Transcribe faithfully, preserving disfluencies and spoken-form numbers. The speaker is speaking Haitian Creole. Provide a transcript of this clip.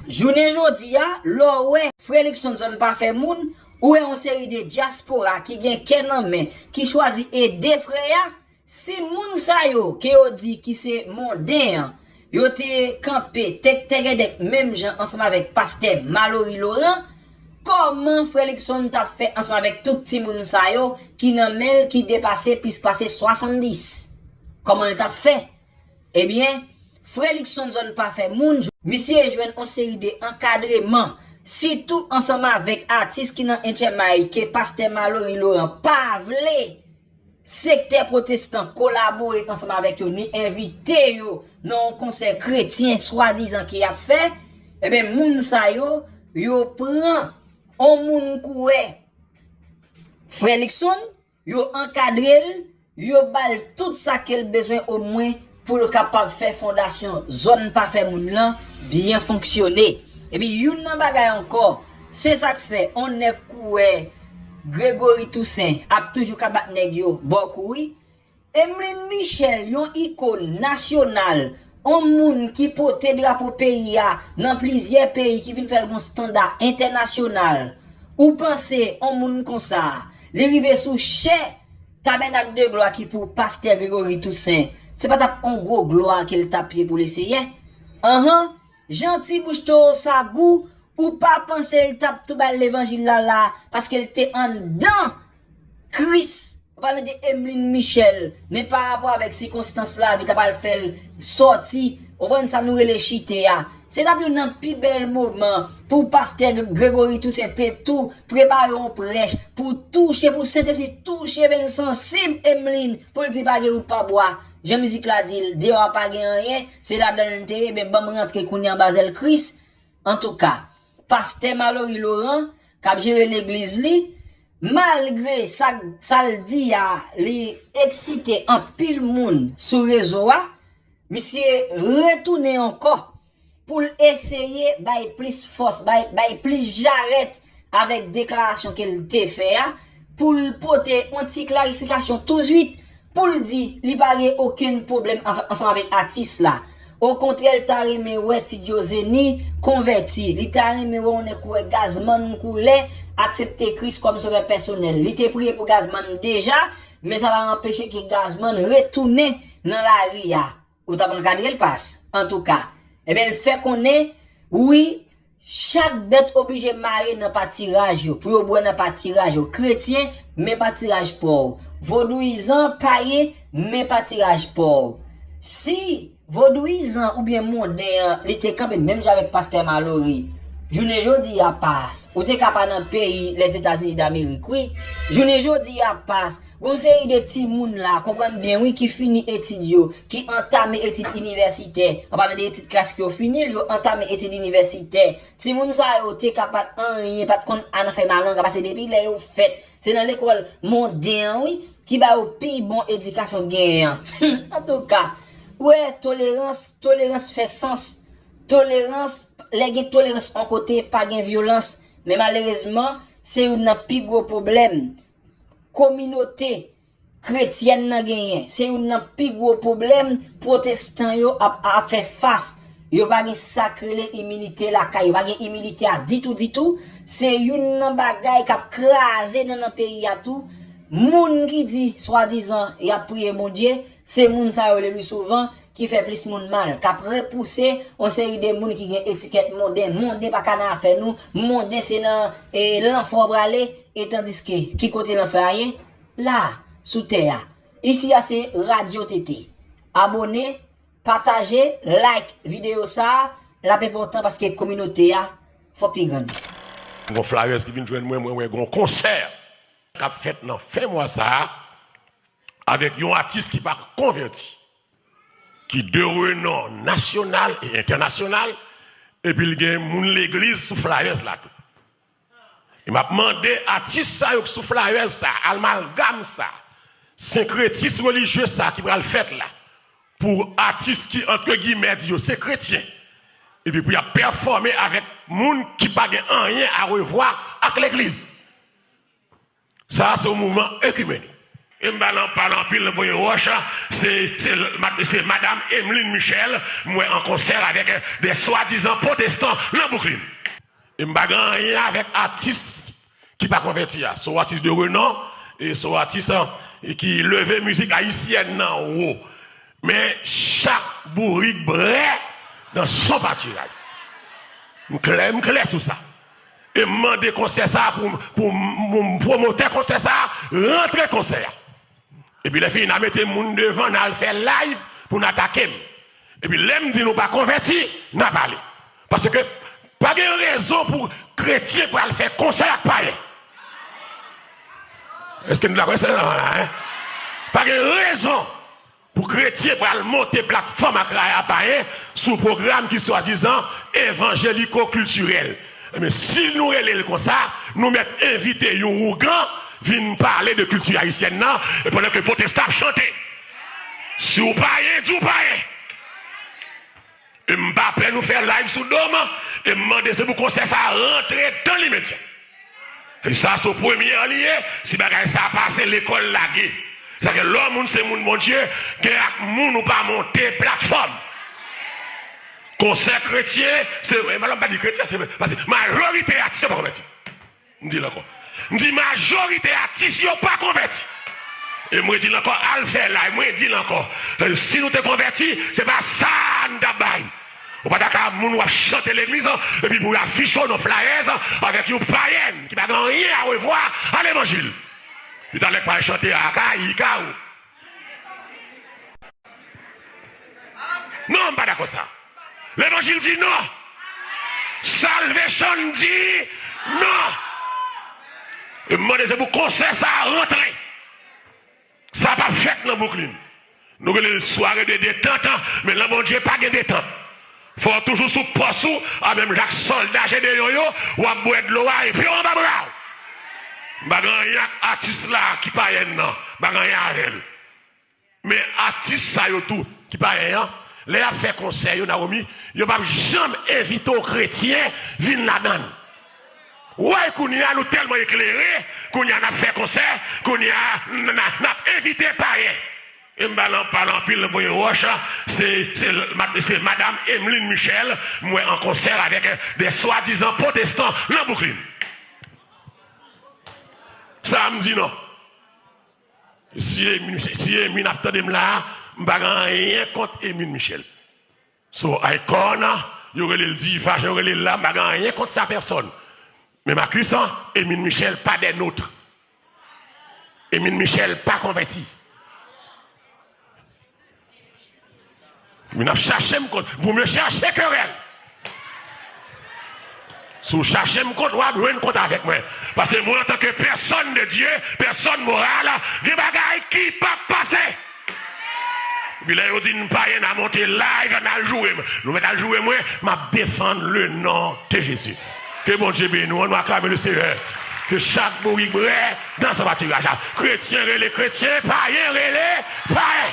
Jounen jodi a, lè w wè Frè Luckson Zòn Pa Fè Moun, ou wè yon seri de dyaspora ki gen kè nan men, ki chwazi ede frè a, si moun sa yo ke yo di ki se monden an, yo te kanpe tèk tègèdèk menm jan ansanm avèk pastè Malory Laurent, kòman Frè Luckson t ap fè ansanm avèk tout timoun sa yo ki nan men l ki depase plis pase swasanndis? Kòman l t ap fè? Ebyen, Frè Luckson Zòn Pa Fè Moun, misye jwenn yon seri de ankadreman, sitou ansanm avèk atis ki nan H M I ke pastè Malory Laurent pa vle sektè pwotestan kolabore ansanm avèk yo, ni envite yo nan yon konsè kretyen swadizan ke y ap fè, ebyen, moun sa yo, yo pran yon moun koulè Frè Luckson, yo ankadre l, yo ba l tout sa ke l bezwen omwen pou l kapab fè fondasyon Zòn Pa Fè Moun lan byen fonksyone. Epi youn nan bagay ankò, se sa k fè yon nèg koulè Gregory Toussaint ap toujou ka bat nèg yo bò kou wi. Emeline Michel, yon ikòn nasyonal, yon moun ki pote drapo peyi a nan plizyè peyi, ki vin fè l gon standa entènasyonal. Ou panse yon moun konsa, li rive sou chè Tabènak de Glwa ki pou pastè Gregory Toussaint, se pa t ap yon gwo glwa ke l t ap ye pou Leseyè? Anhan, jan ti bouch towo sa gou, ou pa panse l t ap tou bay levanjil la la, paske l te anndan Kris? Ou pale de Emeline Michel, men pa rapò avèk sikonstans lavi ta pral fè l sòti, ou konprann sa nou rele chite a. Se t ap youn nan pi bèl moman pou pastè Gregory Toussaint te tou prepare yon prèch pou touche, pou Sentespri touche venn sansib Emeline, pou l di pa gen wout pa bwa. Jan mizik la di l, deyò a pa gen anyen, se ladan l te ye, ben ban m rantre kounye a anba zèl Kris. Antouka, pastè Malory Laurent, k ap jere legliz li, malgre sa, sa l di a, li eksite anpil moun sou rezo a, misye retounen ankò pou l eseye bay plis fòs, bay, bay plis jarèt avèk deklarasyon ke l te fè a, pou l pote yon ti klarifikasyon touswit, pou l di li pa gen okenn pwoblèm anf-, ansanm avèk atis la. Okontrè, l ta renmen wè Ti Diozeni konvèti. Li ta renmen wè yon nèg koulè Gazman koulè aksepte Kris kòm sovè pèsonèl. Li te priye pou Gazman deja, men sa pa anpeche ke Gazman retounen nan lari a. Ou t ap ankadre l pas? Antouka, ebyen, l fè konnen, wi, chak bèt oblije mare nan patiraj yo, pou yo bwè nan patiraj yo. Kretyen, men patiraj pa w. Vodouyizan, payen, men patiraj pa w. Si vodouyizan oubyen monden an, li te kanpe menm jan avèk pastè Malory, jounen jodi a pas, ou te ka pa nan peyi Lèzetazini Damerik, wi. Jounen jodi a pas, gon seri de timoun la, konprann byen, wi, ki fini etid yo, ki antame etid inivèsitè. An palan de etid klasik, yo fini l, yo antame etid inivèsitè. Timoun sa yo te ka pa t anyen, pa t konn a nan fèy malanga, paske depi lè yo fèt, se nan lekòl monden an, wi, ki ba yo pi bon edikasyon k genyen an. Antouka, wè, tolerans, tolerans fè sans. Tolerans, lè gen tolerans yon kote, pa gen vyolans. Men malerezman, se youn nan pi gwo pwoblèm kominote kretyèn nan genyen. Se youn nan pi gwo pwoblèm pwotestan yo ap, ap fè fas. Yo pa gen sa k rele imilite lakay yo. Pa gen imilite a ditou, ditou. Se youn nan bagay k ap kraze nannan peyi a tou. Moun ki di, swadizan, y ap priye Bondye, se moun sa yo le pli souvan ki fè plis moun mal, k ap repouse yon seri de moun ki gen etikèt monden. Monden pa ka nan afè nou. Monden se nan, e, lanfè w prale, e tandiske ki kote lanfè a ye? La, sou tè a. Isi a se Radyo T T. Abone, pataje, like videyo sa a, l ap enpòtan paske kominote a fòk li grandi. Gon flyers ki vin jwenn mwen, mwen wè gon konsè k ap fèt nan fen mwa sa a avèk yon atis ki pa konvèti, ki de renon nasyonal e entènasyonal, epi l gen moun legliz sou flyers la tou. E m ap mande atis sa yo k sou flyers sa, amalgam sa, senkretis relijye sa ki pral fèt la, pou atis ki, antre gimè, di yo se kretyen, epi pou y ap pèfòme avèk moun ki pa gen anyen a revwa ak legliz. Sa a se yon mouvman ekimenik. E m pa nan pale anpil, nan voye wòch, se, se, se madanm Emeline Michel, m wè an konsè avèk de swadizan pwotestan nan Brooklyn. E m pa gen anyen avèk atis ki pa konvèti a. Se yon atis de renon, e se yon atis, e ki leve mizik ayisyèn nan wo. Men chak bourik brè nan son patiray. M klè, m klè sou sa. E m mande konsè sa pou, pou, pou pwomotè konsè sa rantre konsè a. Epi lè fini, n a mete moun devan, n al fè live pou n atake m. Epi lè m di nou pa konvèti, n a pale. Paske pa gen rezon pou kretyen pral fè konsè ak payen. Èske nou dakò? Èske nou dakò la, en? Pa gen rezon pou kretyen pral monte platfòm ak payen sou pwogram ki swadizan evanjeliko-kiltirèl. Ebyen, si nou rele l konsa, nou mèt envite yon ougan vin pale de kilti ayisyèn nan, e pandan ke pwotestan ap chante. Si w payen, di w payen. E m pa pè nou fè live sou do m, e m mande se pou konsè sa rantre dan limedya. E sa se premyè li ye, si bagay sa pase, lekòl lage. Sa ke lè yon moun se moun Bondye, gen ak moun ou pa monte platfòm. Konsè kretyen, se, e, m pa di kretyen, se, paske majorite atis yo pa konvèti. M di l ankò. M di majorite atis yo pa konvèti. E m redi l ankò, al fè live, m redi l ankò. Si nou te konvèti, se pa sa n t ap bay. Ou pa ta ka moun w ap chante legliz, epi pou yo afiche w nan flyers avèk yon payèn ki pa gen anyen a revwa a levanjil. Li talè k pral chante Akayika ou. Non, m pa dakò sa. Levanjil di non. Salvation di non. E m mande se pou konsè sa a rantre. Sa p ap fèt nan Brooklyn. Nou rele l sware de detant, men nan Bondye pa gen detant. Fò w toujou sou pòs ou, a menm jan ak sòlda Jedeyon yo, w ap bwè dlo a, e pye w anba bra w. M pa gen anyen ak atis la ki payèn nan, m pa gen anyen avè l. Men atis sa yo tou ki payen an, lè y ap fè konsè yo, Nawomi, yo p ap janm envite w kretyen vin ladan l. Woy, kounye a nou tèlman eklere, kounye a n ap fè konsè, kounye a n, n, n ap envite payen. E m pa nan pale anpil, nan voye wòch, se, se, se madanm Emeline Michel, m wè an konsè avèk de swadizan pwotestan nan Brooklyn. Sa a m di non. Si Emin, si Emin ap tande m la a, m pa gen anyen kont Emin Michel. So, Icon, yo rele l diva, jan yo rele l la, m pa gen anyen kont sa pèsòn. Men Marcus, Emin Michel pa des nôtres. Emin Michel pa konvèti. Moun ap chache m kont. Vaut mieux chercher querelle. Si w chache m kont, w ap jwenn kont avèk mwen. Paske mwen, antanke pèsòn de Dye, pèsòn moral, gen bagay ki p ap pase. Epi lè yo di n payen, n a monte live, n al joure m. Nou mèt al joure mwen, m ap defann le non de Jezi. Ke Bondye beni w, ann nou aklame le Seyè. Ke chak bourik brè nan san patiraj la. Kretyen rele kretyen, payen rele payen.